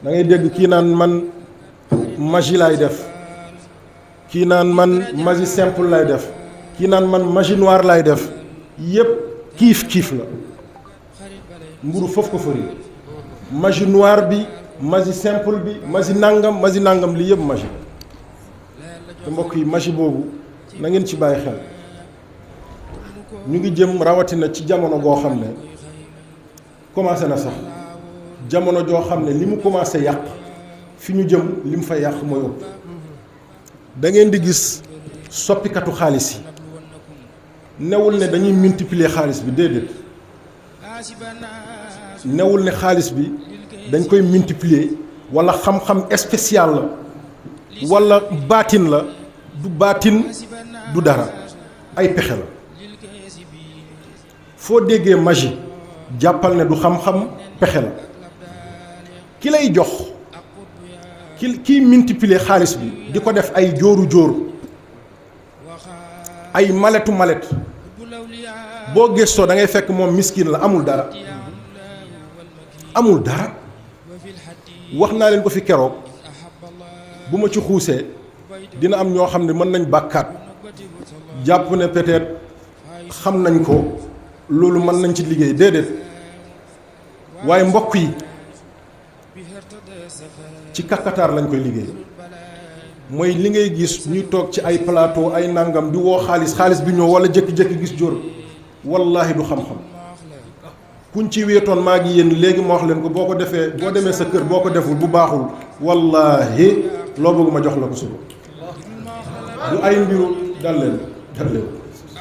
da ngay dégg kii naan man magie laay def, kii naan man magie simple lay def, kii naan man magie noire lay def. yépp kiif la mburu foofu ko fëri magie noire bi magie simple bi magie nangam li yëpp magie te mbokk yi magie boobu na ngeen ci bàyyi xel. ñu ngi jëm rawatina ci jamono goo xam ne commencé na sax jamono joo xam ne li mu commencé yàq fi ñu jëm li mu fa yàq mooy ëpp. da ngeen di gis soppikatu xaalis yi newul ne dañuy multiplier xaalis bi déedéet, newul ne xaalis bi dañ koy multiplier walla xam-xam spécial la walla baatin la. du baatin du dara, ay pexe la. foo déggee magie jàppal ne du xam-xam, pexe la. ki lay jox kiy multiplier xaalis bi di ko def ay jóoru jóor, ay maletu malet, boo gëstoo da ngay fekk moom miskin la, amul dara. wax naa leen ko fi keroog, bu ma ci xuusee dina am ñoo xam ne mën nañ bàkkaat jàpp ne peut-être xam nañ ko, loolu mën nañ ci liggéey. déedéet, waaye mbokk yi ci kakataar lañ koy liggéey. mooy li ngay gis ñuy toog ci ay plateau ay nangam di woo xaalis bi ñëw wala jékki-jékki gis jóor, wallaahi du xam-xam. kuñ ci wéetoon maa ngi yéen léegi ma wax leen ko, boo ko defee boo demee sa kër boo ko deful bu baaxul wallaahi loo bëgg ma jox la ko suba. du ay mbiru dal leen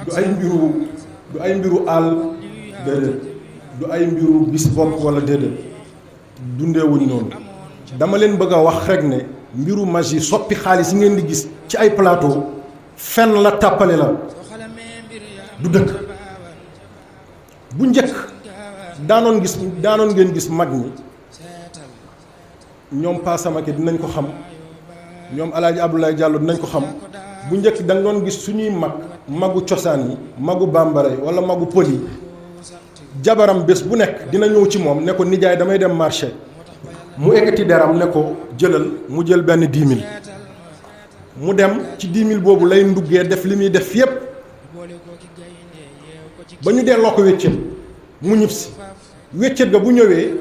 du ay mbiru àll déedéet, du ay mbiru bis bopp wala déedéet, dundeewuñ noonu. dama leen bëgg a wax rek ne mbiru magie soppi xaalis yi ngeen di gis ci ay plateau fen la, tàppale la, du dëkk. bu njëkk daanoon ngeen gis mag ñi, ñoom Pa Samake dinañ ko xam, ñoom Alaaji Abdoulaye Diallo dinañ ko xam. bu njëkk da nga doon gis suñuy magu cosaan yi, magu bambara yi wala magu pël yi, jabaram bés bu nekk dina ñëw ci moom ne ko nijaay damay dem marché, mu ekkati deram ne ko jëlal, mu jël benn 10 000 mu dem ci 10 000 boobu lay nduggee def li muy def yépp ba ñu delloo ko wéccet mu ñib si. wéccet ga bu ñëwee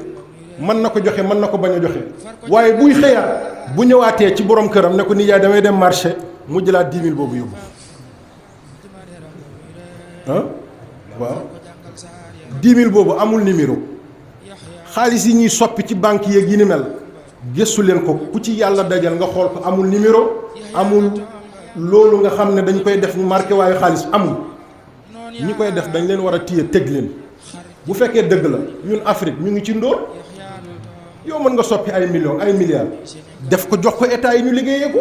mën na ko joxe, mën na ko bañ a joxe, waaye buy xëyaat bu ñëwaatee ci borom këram ne ko nijaay damay dem marché, mu jëlaat 10 000 boobu yóbbu. waaw 10 000 boobu amul numéro. xaalis yi ñuy soppi ci banque yeeg yi ni mel gëstu leen ko, ku ci yàlla dajal nga xool ko, amul numéro, amul loolu nga xam ne dañ koy def ñu marqué waaye xaalis amul. ñi koy def dañ leen war a téye teg leen. bu fekkee dëgg la ñun Afrique ñu ngi ci ndóol, yow mën nga soppi ay millions ay milliards def ko jox ko état yi ñu liggéeyee ko,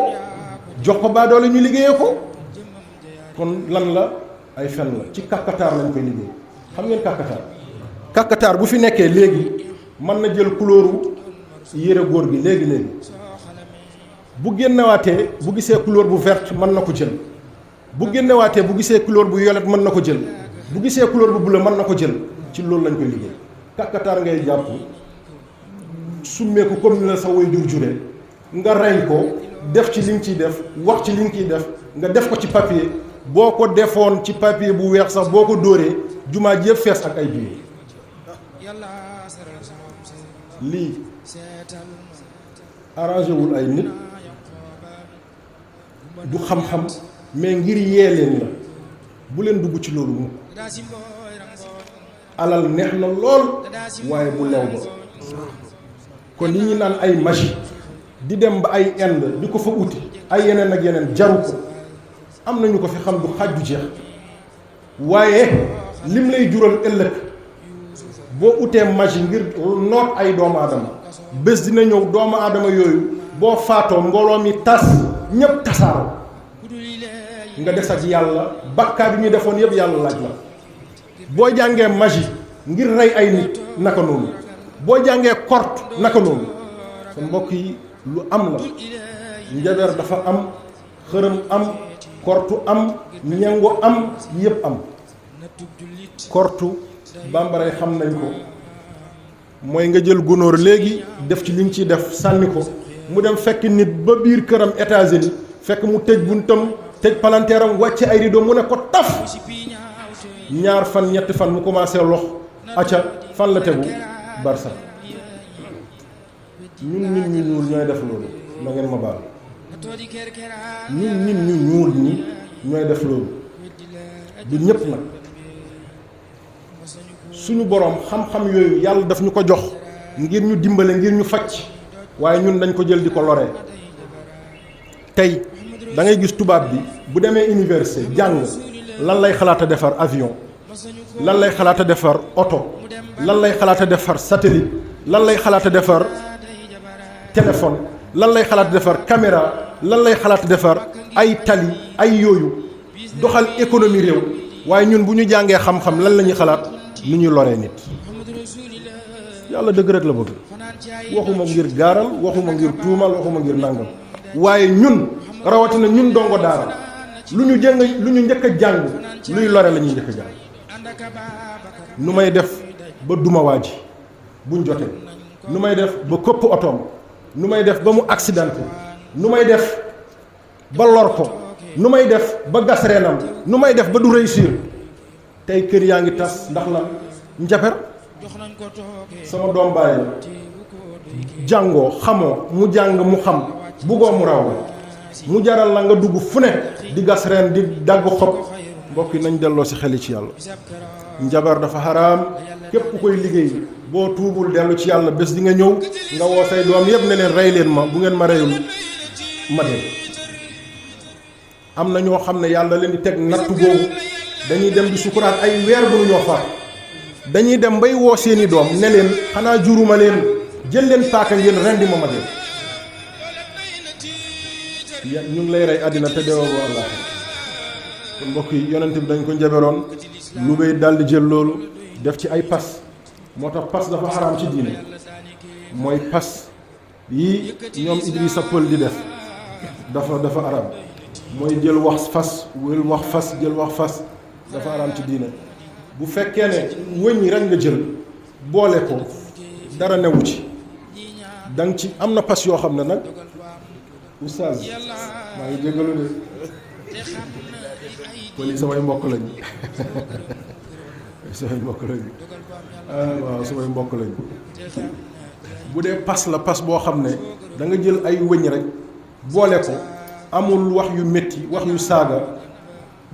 jox ko baadoole ñu liggéeyee ko. kon lan la ay fen la, ci kàkkataar lañ koy liggéey. xam ngeen kàkkataar bu fi nekkee léegi mën na jël couleur yére góor gi léegi bu génnewaatee bu gisee couleur bu verte mën na ko jël, bu génnewaatee bu gisee couleur bu violet mën na ko jël, bu gisee couleur bu bleu mën na ko jël. ci loolu lañ koy liggéey. kàkkataar ngay jàpp summeeku comme ni la sa way jure nga rey ko, def ci li nga ciy def, wax ci li nga ciy def, nga def ko ci papier. boo ko defoon ci papier bu weex sax boo ko dóoree jumaa ji yëpp fees ak ay biir. lii arrangé wul ay nit, du xam-xam, mais ngir yee leen la. bu leen dugg ci loolu mu alal neex na lool waaye bu lew ba. kon li ñu naan ay magie di dem ba ay Inde di ko fa uti ay yeneen ak yeneen jaru ko. am nañu ko fi xam du xaaj du jeex, waaye lim lay jural ëllëg boo utee magie ngir noot ay doomu aadama, bés dina ñëw doomu aadama yooyu boo faatoo mbooloo mi tas ñépp tasaaroo nga des ak yàlla, bakkaar bi ñu defoon yëpp yàlla laaj la. boo jàngee magie ngir rey ay nit naka noonu, boo jàngee korte naka noonu. sa mbokk yi lu am la, njabeer dafa am, xërëm am, kortu am, ñengo am, yëpp am. kortu bambara yi xam nañ ko, mooy nga jël gunóor léegi def ci li nga ciy def sànni ko mu dem fekk nit ba biir këram États-Unis fekk mu tëj buntam tëj palanteeram wàcce ay rideau mu ne ko taf ñaar fan ñetti fan mu commencé lox acca fan la tegu barsa ñun nit ñu ñuul ñooy def loolu na ngeen ma baal ñun nit ñu ñuul ñi ñooy def loolu du ñëpp nag suñu boroom xam-xam yooyu yàlla daf ñu ko jox ngir ñu dimbale ngir ñu facc waaye ñun dañ ko jël di ko loree tey da ngay gis tubaab bi bu demee université jàng lan lay xalaat a defar avion lan lay xalaat a defar oto lan lay xalaat a defar satellite lan lay xalaat a defar téléphone lan lay xalaat a defar caméra lan lay xalaat a defar ay tali ay yooyu doxal économie réew waaye ñun bu ñu jàngee xam-xam lan la ñuy xalaat nu ñuy loree nit yàlla dëgg rek la bëgg waxuma ngir gaaral waxuma ngir tuumal waxuma ngir nàngam waaye ñun rawatina ñun dongo daara lu ñu njëkk a jàng luy lore la ñuy njëkk a jàng nu may def ba duma waa ji buñ jotee nu may def ba këpp otoom nu may def ba mu accidenté nu may def ba lor ko nu may def ba gas reenam nu may def ba du réussir tey kër yaa ngi tas ndax la njaper sama doom bàyyi la jàngoo xamoo mu jàng mu xam buggoo mu raw mu jaral la nga dugg fu ne di gas reen di dagg xob mbokk yi nañ delloo si xeli ci yàlla njabar dafa xaraam képp ku koy liggéey boo tuubul dellu ci yàlla bés di nga ñëw nga woo say doom yëpp ne leen rey leen ma bu ngeen ma reyul ma dee am na ñoo xam ne yàlla leen di teg nattu boobu dañuy dem di sukuraat ay weer bu ñoo faat dañuy dem bay woo seeni doom ne leen xanaa juruma leen jël leen paaka ngeen rendi ma dee ñu ngi lay rey àddina te deewoo bu Allah kon mbokk yi yonent bi dañ ko njaberoon lu bay daldi jël loolu def ci ay pas moo tax pas dafa xaraam ci diine mooy pas yi ñoom Idrissa Pël di def dafa araam mooy jël wax fas jël wax fas dafa araam ci diine bu fekkee ne wëñ rek nga jël boole ko dara newu ci danga ci am na pas yoo xam ne nag oustaz maa ngi jégalu de pël samay mbokk lañu samay mbokk lañu waaw samay mbokk lañu bu dee pas la pas boo xam ne da nga jël ay wëñ rek boole ko amul wax yu métti wax yu saaga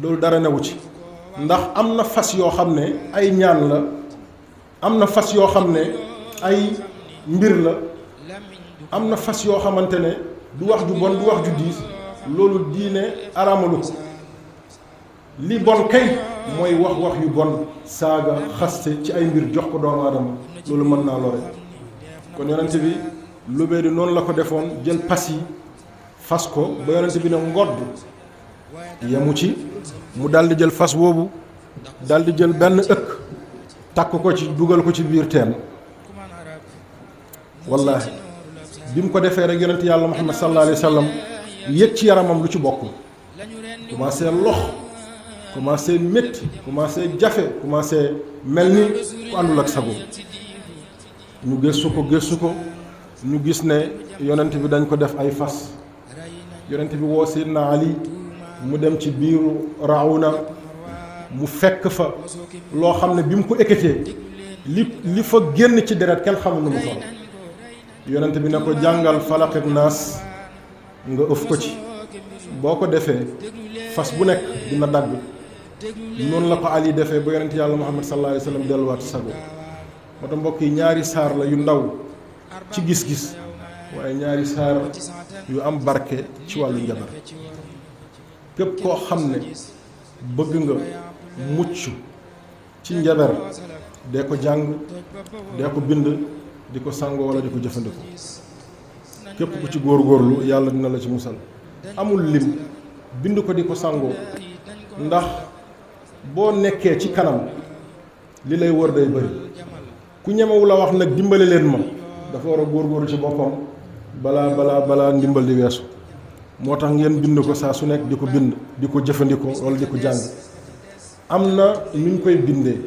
loolu dara newu ci ndax am na fas yoo xam ne ay ñaan la am na fas yoo xam ne ay mbir la am na fas yoo xamante ne du wax ju bon du wax ju diis loolu diine araamalu ko li bon kay mooy wax yu bon saaga xaste ci ay mbir jox ko doomu aadama loolu mën naa lore kon yonent bi lu bee di noonu la ko defoon jël pas yi fas ko ba yonent bi ne ngodd yemu ci mu daldi jël fas boobu daldi jël benn ëkk takk ko ci dugal ko ci biir teen wallaahi bi mu ko defee rek yonent yàlla Muhammad sallallahu alayhi wa sallam yëg ci yaramam lu ci bokk commencé lox commencé métti commencé jafe commencé mel ni ku àndul ak sago ñu gëstu ko ñu gis ne yonent bi dañ ko def ay fas yonent bi woo Seydina Ali mu dem ci biiru Raawuna mu fekk fa loo xam ne bi mu ko ekkatee li fa génn ci deret kenn xamul nu mu toll yonent bi ne ko jàngal falaq ak naas nga ëf ko ci boo ko defee fas bu nekk dina dagg noonu la ko Ali defee ba yonent yàlla Muhammad sallallahu alayhi wa sallam delluwaat sago moo tax mbokk yi ñaari saar la yu ndaw ci gis-gis waaye ñaari saar yu am barke ci wàllu njabar képp koo xam ne bëgg nga mucc ci njabar dee ko jàng dee ko bind di ko sàngoo wala di ko jëfandikoo képp ku ci góorgóorlu yàlla dina la ci musal amul lim bind ko di ko sàngoo ndax boo nekkee ci kanam li lay wër day bëri ku ñemewu la wax nag dimbale leen ma dafa war a góorgóorlu ci boppam balaa ndimbal di weesu moo tax ngeen bind ko saa su nekk di ko bind di ko jëfandikoo wala di ko jàng am na nuñ koy bindee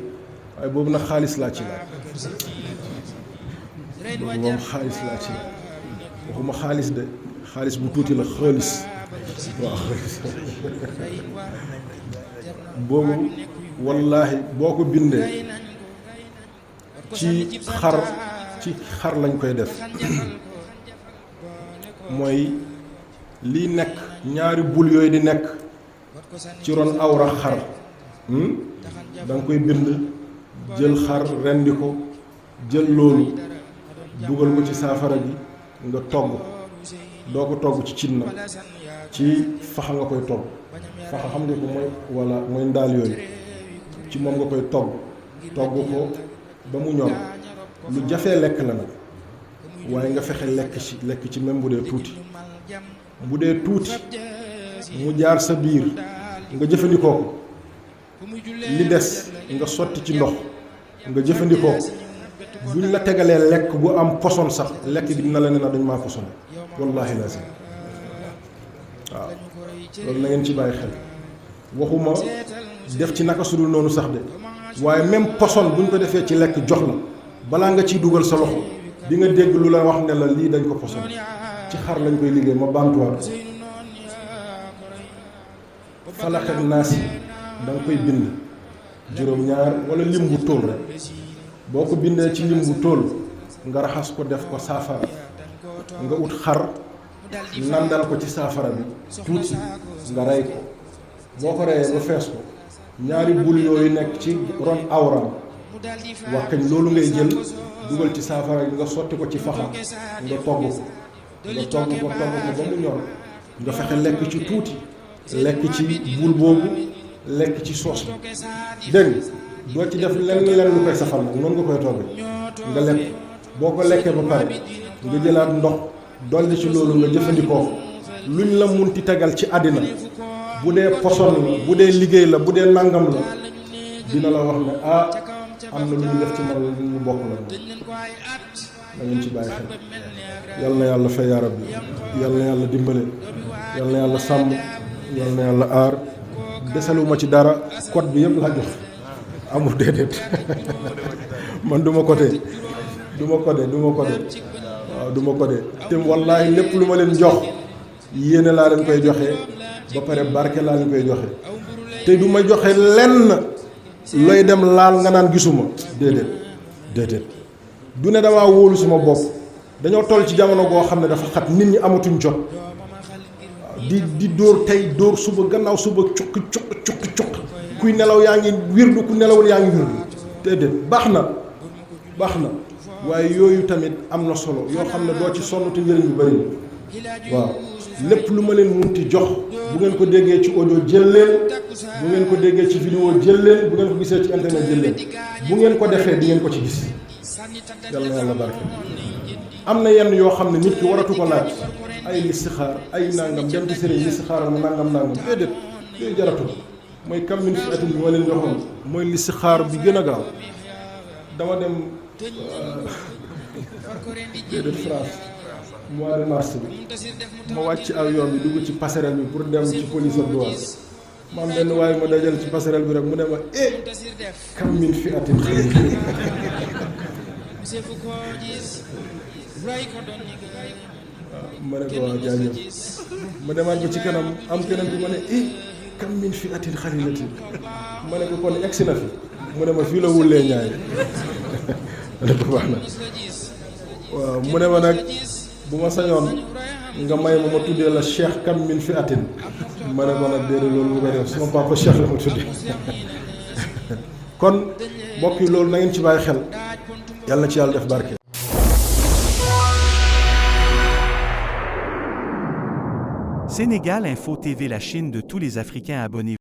waaye boobu nag xaalis laa ci laaj boobu moom xaalis laa ci waxuma xaalis de xaalis bu tuuti la xaalis waaw boobu wallaahi boo ko bindee ci xar lañ koy def mooy lii nekk ñaari bul yooyu di nekk ci ron awra xar da nga koy bind jël xar rendi ko jël loolu dugal ko ci saafara bi nga togg doo ko togg ci cin na ci faxa nga koy togg faxa xam nga ko mooy walla mooy ndaal yooyu ci moom nga koy togg ko ba mu ñor lu jafee lekk la nag waaye nga fexe lekk ci même bu dee tuuti mu jaar sa biir nga jëfandikoo ko li des nga sotti ci ndox nga jëfandikoo ko buñ la tegalee lekk bu am poson sax lekk bi dina la ne na dañ maa posone wallaahi lazim waaw loolu na ngeen ci bàyyi xel waxuma def ci naka sudul noonu sax de waaye même poson buñ ko defee ci lekk jox la balaa nga ciy dugal sa loxo di nga dégg lu la wax ne la lii dañ ko posone ci xar lañ koy liggéey ma baamtuwaat falaq ak naas yi da nga koy bind juróom-ñaar wala lim bu tóol rek boo ko bindee ci lim bu tóol nga raxas ko def ko saafara nga ut xar nandal ko ci saafara bi tuuti nga rey ko boo ko reyee ba fees ko ñaari bul yooyu nekk ci ron awram wax kañ loolu ngay jël dugal ci saafara bi nga sotti ko ci faxa nga togg ko ba mu ñor nga fexe lekk ci tuuti lekk ci bul boobu lekk ci soos bi dégg doo ci def lenn lu koy safal nag noonu nga koy togge nga lekk boo ko lekkee ba pare nga jëlaat ndox dolli ci loolu nga jëfandikoo luñ la munti tegal ci àddina bu dee poson la bu dee liggéey la bu dee nangam la dina la wax ne am na lu ñu def ci man lu ñu bokk la da ngeen ci bàyyi xel yal na yàlla fay yaa rabbi yal na yàlla dimbale yal na yàlla sàmm yal na yàlla aar desaluma ci dara code bi yëpp laa jox amul déedéet man du ma côté waaw du ma côté te wallaahi lépp lu ma leen jox yéene laa leen koy joxe ba pare barke laa leen koy joxe te du ma joxe lenn looy dem laal nga naan gisuma déedéet du ne damaa wóolu sama bopp dañoo toll ci jamono goo xam ne dafa xat nit ñi amatuñ jot di dóor tey dóor suba gannaaw suba cukki kuy nelaw yaa ngi wirdu ku nelawul yaa ngi wirdu déedéet baax na waaye yooyu tamit am na solo yoo xam ne doo ci sonn te njëriñ bu bëri waaw lépp lu ma leen munti jox bu ngeen ko déggee ci audio jël leen bu ngeen ko déggee ci vidéo jël leen bu ngeen ko gisee ci internet jël leen bu ngeen ko defee di ngeen ko ci gis yàlla na yàlla barke am na yenn yoo xam ne nit ki waratu ko laaj ay listixaar ay nangam dem ci sëriñ listixaaral ma nangam déedéet yooyu jaratu mooy kam min fi atin bi ma leen joxoon mooy listixaar bi gën a gaaw dama dem déedéet France mois de mars bi ma wàcc aw yoon bi dugg ci passerelle bi pour dem ci police ak douane ma am benn waaye ma dajal ci passerelle bi rek mu ne ma kam min fi atin ma ne ko waa jaajëf ma demaat ba ci kanam am keneen bi ma ne kam min fi atin xalilatin ma ne ko kon egsi na fi mu ne ma fii la wullee ñaay ma ne ko baax na waaw mu ne ma nag bu ma sañoon nga may ma tuddee la cheikh kam min fi atin ma ne ko nag déedéet loolu mu koy def sama papa cheikh la ma tuddee kon mbokk yi loolu na ngeen ci bàyyi xel yàlla na ci yàlla def barke. Sénégal Info TV, la Chine de tous les Africains abonnés.